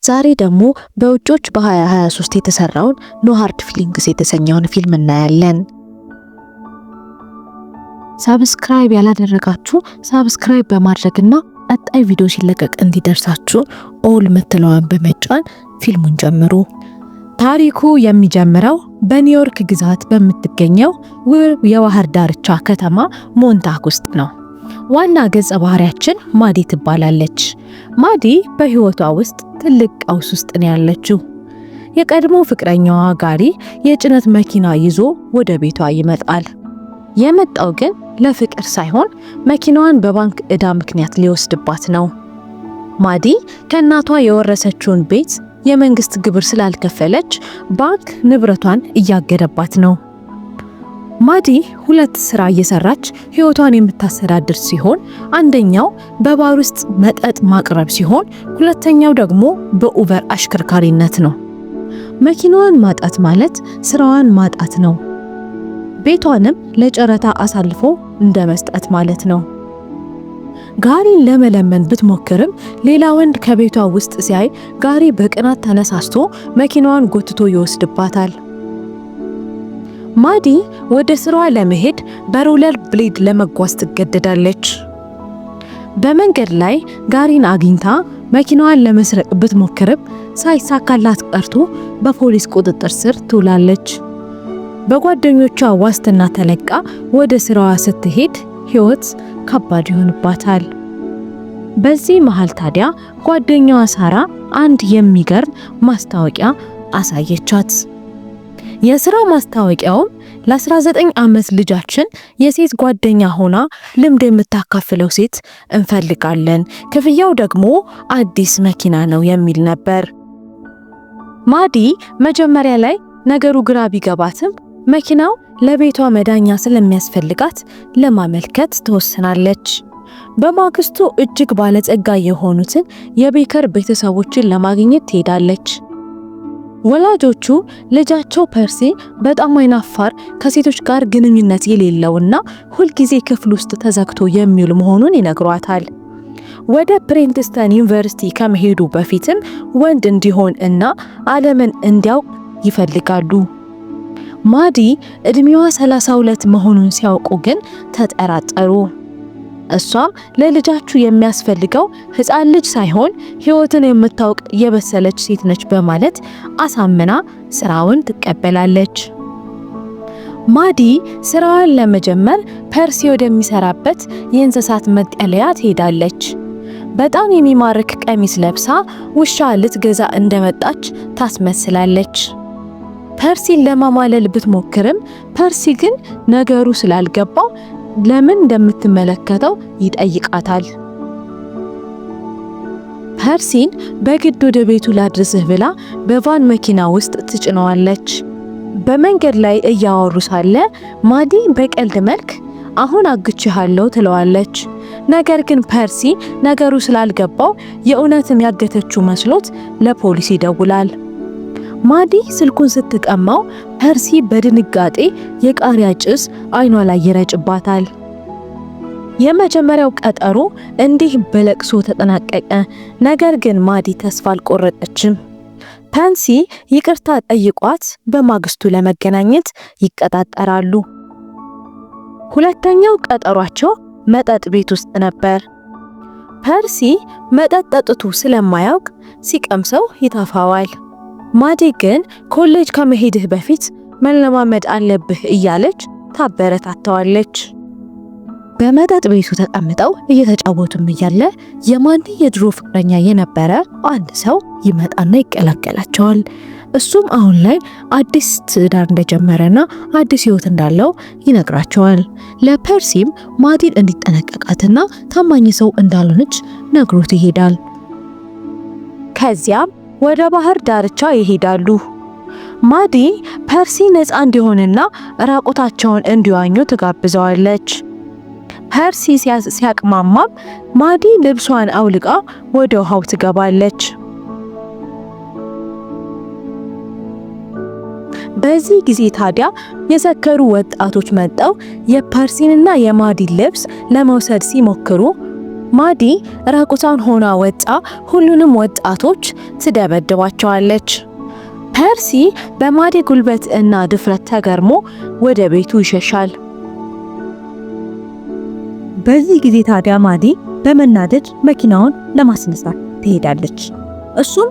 ዛሬ ደግሞ በውጮች በ2023 የተሰራውን No Hard Feelings የተሰኘውን ፊልም እናያለን። Subscribe ያላደረጋችሁ subscribe በማድረግና ቀጣይ ቪዲዮ ሲለቀቅ እንዲደርሳችሁ all ምትለዋን በመጫን ፊልሙን ጀምሩ። ታሪኩ የሚጀምረው በኒውዮርክ ግዛት በምትገኘው ውብ የባህር ዳርቻ ከተማ ሞንታክ ውስጥ ነው። ዋና ገጸ ባህሪያችን ማዲ ትባላለች። ማዲ በህይወቷ ውስጥ ትልቅ ቀውስ ውስጥ ነው ያለችው። የቀድሞ ፍቅረኛዋ ጋሪ የጭነት መኪና ይዞ ወደ ቤቷ ይመጣል። የመጣው ግን ለፍቅር ሳይሆን መኪናዋን በባንክ ዕዳ ምክንያት ሊወስድባት ነው። ማዲ ከእናቷ የወረሰችውን ቤት የመንግስት ግብር ስላልከፈለች ባንክ ንብረቷን እያገደባት ነው። ማዲ ሁለት ስራ እየሰራች ህይወቷን የምታስተዳድር ሲሆን፣ አንደኛው በባር ውስጥ መጠጥ ማቅረብ ሲሆን፣ ሁለተኛው ደግሞ በ Uber አሽከርካሪነት ነው። መኪናዋን ማጣት ማለት ስራዋን ማጣት ነው። ቤቷንም ለጨረታ አሳልፎ እንደ መስጠት ማለት ነው። ጋሪን ለመለመን ብትሞክርም ሌላ ወንድ ከቤቷ ውስጥ ሲያይ ጋሪ በቅናት ተነሳስቶ መኪናዋን ጎትቶ ይወስድባታል። ማዲ ወደ ስራዋ ለመሄድ በ roller blade ለመጓዝ ትገደዳለች። በመንገድ ላይ ጋሪን አግኝታ መኪናዋን ለመስረቅ ብትሞክርም ሳይሳካላት ቀርቶ በፖሊስ ቁጥጥር ስር ትውላለች። በጓደኞቿ ዋስትና ተለቃ ወደ ስራዋ ስትሄድ ህይወት ከባድ ይሆንባታል። በዚህ መሃል ታዲያ ጓደኛዋ ሳራ አንድ የሚገርም ማስታወቂያ አሳየቻት። የስራ ማስታወቂያውም ለ19 ዓመት ልጃችን የሴት ጓደኛ ሆና ልምድ የምታካፍለው ሴት እንፈልጋለን፣ ክፍያው ደግሞ አዲስ መኪና ነው የሚል ነበር። ማዲ መጀመሪያ ላይ ነገሩ ግራ ቢገባትም መኪናው ለቤቷ መዳኛ ስለሚያስፈልጋት ለማመልከት ትወስናለች። በማግስቱ እጅግ ባለጸጋ የሆኑትን የቤከር ቤተሰቦችን ለማግኘት ትሄዳለች። ወላጆቹ ልጃቸው ፐርሲ በጣም አይናፋር፣ ከሴቶች ጋር ግንኙነት የሌለውና ሁልጊዜ ክፍል ውስጥ ተዘግቶ የሚውል መሆኑን ይነግሯታል። ወደ ፕሪንስተን ዩኒቨርሲቲ ከመሄዱ በፊትም ወንድ እንዲሆን እና ዓለምን እንዲያውቅ ይፈልጋሉ። ማዲ እድሜዋ 32 መሆኑን ሲያውቁ ግን ተጠራጠሩ። እሷም ለልጃችሁ የሚያስፈልገው ሕፃን ልጅ ሳይሆን ሕይወትን የምታውቅ የበሰለች ሴት ነች በማለት አሳምና ስራውን ትቀበላለች። ማዲ ስራዋን ለመጀመር ፐርሲ ወደሚሰራበት የእንስሳት መጠለያ ትሄዳለች። በጣም የሚማርክ ቀሚስ ለብሳ ውሻ ልትገዛ እንደመጣች ታስመስላለች። ፐርሲን ለማማለል ብትሞክርም ፐርሲ ግን ነገሩ ስላልገባው ለምን እንደምትመለከተው ይጠይቃታል። ፐርሲን በግድ ወደ ቤቱ ላድርስህ ብላ በ van መኪና ውስጥ ትጭነዋለች። በመንገድ ላይ እያወሩ ሳለ ማዲ በቀልድ መልክ አሁን አግቼሃለሁ ትለዋለች። ነገር ግን ፐርሲ ነገሩ ስላልገባው የእውነትም ያገተችው መስሎት ለፖሊስ ይደውላል። ማዲ ስልኩን ስትቀማው ፐርሲ በድንጋጤ የቃሪያ ጭስ አይኗ ላይ ይረጭባታል። የመጀመሪያው ቀጠሮ እንዲህ በለቅሶ ተጠናቀቀ። ነገር ግን ማዲ ተስፋ አልቆረጠችም። ፐርሲ ይቅርታ ጠይቋት በማግስቱ ለመገናኘት ይቀጣጠራሉ። ሁለተኛው ቀጠሯቸው መጠጥ ቤት ውስጥ ነበር። ፐርሲ መጠጥ ጠጥቶ ስለማያውቅ ሲቀምሰው ይተፋዋል። ማዲ ግን ኮሌጅ ከመሄድህ በፊት መለማመድ አለብህ እያለች ታበረታተዋለች። በመጠጥ ቤቱ ተቀምጠው እየተጫወቱም እያለ የማዲ የድሮ ፍቅረኛ የነበረ አንድ ሰው ይመጣና ይቀላቀላቸዋል። እሱም አሁን ላይ አዲስ ትዳር እንደጀመረና አዲስ ሕይወት እንዳለው ይነግራቸዋል። ለፐርሲም ማዲን እንዲጠነቀቃትና ታማኝ ሰው እንዳልሆነች ነግሮት ይሄዳል። ከዚያም ወደ ባህር ዳርቻ ይሄዳሉ። ማዲ ፐርሲ ነፃ እንዲሆንና ራቁታቸውን እንዲዋኙ ትጋብዘዋለች። ፐርሲ ሲያቅማማም ማዲ ልብሷን አውልቃ ወደ ውሃው ትገባለች። በዚህ ጊዜ ታዲያ የሰከሩ ወጣቶች መጥተው የፐርሲንና የማዲን ልብስ ለመውሰድ ሲሞክሩ ማዲ ራቁቷን ሆና ወጣ ሁሉንም ወጣቶች ትደበድባቸዋለች። ፐርሲ በማዲ ጉልበት እና ድፍረት ተገርሞ ወደ ቤቱ ይሸሻል። በዚህ ጊዜ ታዲያ ማዲ በመናደድ መኪናውን ለማስነሳት ትሄዳለች። እሱም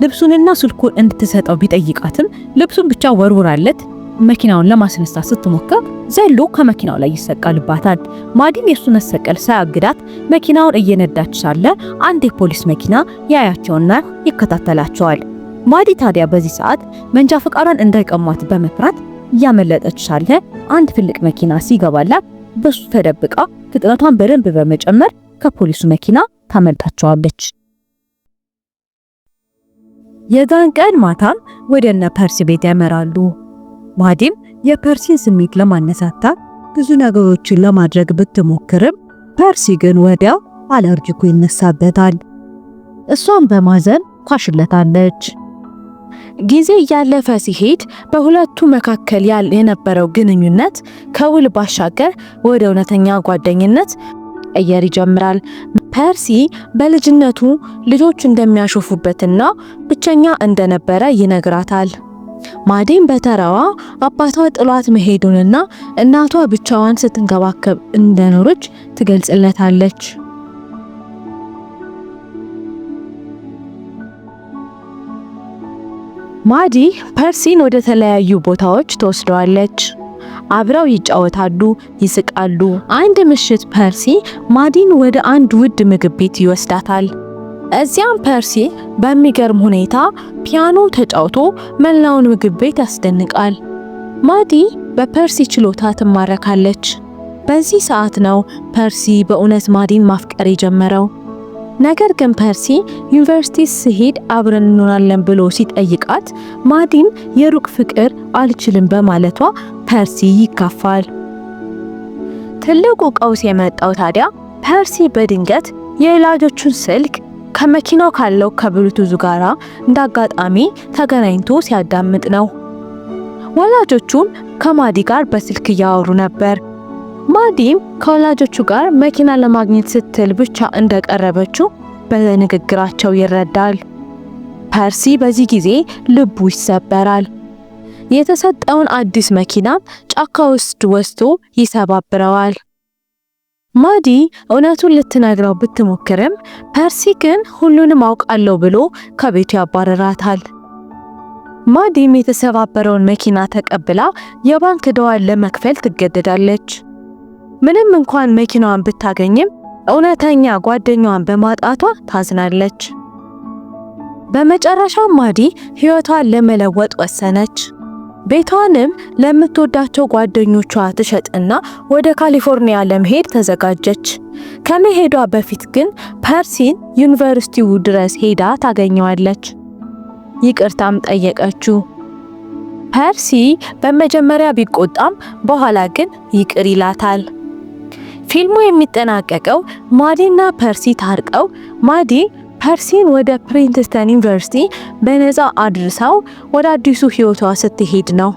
ልብሱንና ስልኩን እንድትሰጠው ቢጠይቃትም ልብሱን ብቻ ወርውራለት መኪናውን ለማስነሳት ስትሞክር ዘሎ ከመኪናው ላይ ይሰቀልባታል። ማዲም የሱ መሰቀል ሳያግዳት መኪናውን እየነዳች ሳለ አንድ የፖሊስ መኪና ያያቸውና ይከታተላቸዋል። ማዲ ታዲያ በዚህ ሰዓት መንጃ ፈቃዷን እንዳይቀሟት በመፍራት እያመለጠች ሳለ አንድ ትልቅ መኪና ሲገባላት በሱ ተደብቃ ፍጥነቷን በደንብ በመጨመር ከፖሊሱ መኪና ታመልጣቸዋለች። የዛን ቀን ማታም ወደ እነ ፐርሲ ቤት ያመራሉ። ማዲም የፐርሲን ስሜት ለማነሳታት ብዙ ነገሮችን ለማድረግ ብትሞክርም ፐርሲ ግን ወዲያው allergic ኩ ይነሳበታል። እሷም በማዘን ኳሽለታለች። ጊዜ እያለፈ ሲሄድ በሁለቱ መካከል የነበረው ግንኙነት ከውል ባሻገር ወደ እውነተኛ ጓደኝነት መቀየር ይጀምራል። ፐርሲ በልጅነቱ ልጆች እንደሚያሾፉበትና ብቸኛ እንደነበረ ይነግራታል። ማዲም በተራዋ አባቷ ጥሏት መሄዱንና እናቷ ብቻዋን ስትንከባከብ እንደኖረች ትገልጽለታለች። ማዲ ፐርሲን ወደ ተለያዩ ቦታዎች ትወስደዋለች። አብረው ይጫወታሉ፣ ይስቃሉ። አንድ ምሽት ፐርሲ ማዲን ወደ አንድ ውድ ምግብ ቤት ይወስዳታል። እዚያም ፐርሲ በሚገርም ሁኔታ ፒያኖ ተጫውቶ መላውን ምግብ ቤት ያስደንቃል። ማዲ በፐርሲ ችሎታ ትማረካለች። በዚህ ሰዓት ነው ፐርሲ በእውነት ማዲን ማፍቀር የጀመረው። ነገር ግን ፐርሲ ዩኒቨርሲቲ ስሄድ አብረን እንሆናለን ብሎ ሲጠይቃት ማዲም የሩቅ ፍቅር አልችልም በማለቷ ፐርሲ ይከፋል። ትልቁ ቀውስ የመጣው ታዲያ ፐርሲ በድንገት የወላጆቹን ስልክ ከመኪናው ካለው ከብሉቱዙ ጋራ እንዳጋጣሚ ተገናኝቶ ሲያዳምጥ ነው። ወላጆቹም ከማዲ ጋር በስልክ እያወሩ ነበር። ማዲም ከወላጆቹ ጋር መኪና ለማግኘት ስትል ብቻ እንደቀረበችው በንግግራቸው ይረዳል። ፐርሲ በዚህ ጊዜ ልቡ ይሰበራል። የተሰጠውን አዲስ መኪና ጫካ ውስጥ ወስዶ ይሰባብረዋል። ማዲ እውነቱን ልትነግረው ብትሞክርም ፐርሲ ግን ሁሉንም አውቃለሁ ብሎ ከቤቱ ያባረራታል። ማዲም የተሰባበረውን መኪና ተቀብላ የባንክ ዕዳዋን ለመክፈል ትገደዳለች። ምንም እንኳን መኪናዋን ብታገኝም እውነተኛ ጓደኛዋን በማጣቷ ታዝናለች። በመጨረሻም ማዲ ሕይወቷን ለመለወጥ ወሰነች። ቤቷንም ለምትወዳቸው ጓደኞቿ ትሸጥና ወደ ካሊፎርኒያ ለመሄድ ተዘጋጀች። ከመሄዷ በፊት ግን ፐርሲን ዩኒቨርሲቲው ድረስ ሄዳ ታገኘዋለች። ይቅርታም ጠየቀችው። ፐርሲ በመጀመሪያ ቢቆጣም በኋላ ግን ይቅር ይላታል። ፊልሙ የሚጠናቀቀው ማዲና ፐርሲ ታርቀው ማዲ ፐርሲን ወደ ፕሪንስተን ዩኒቨርሲቲ በነፃ አድርሳው ወደ አዲሱ ህይወቷ ስትሄድ ነው።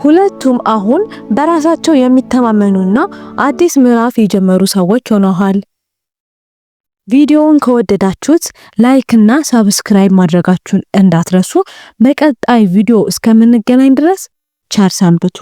ሁለቱም አሁን በራሳቸው የሚተማመኑና አዲስ ምዕራፍ የጀመሩ ሰዎች ሆነዋል። ቪዲዮውን ከወደዳችሁት like እና subscribe ማድረጋችሁን እንዳትረሱ። በቀጣይ ቪዲዮ እስከምንገናኝ ድረስ ቸር ሰንብቱ።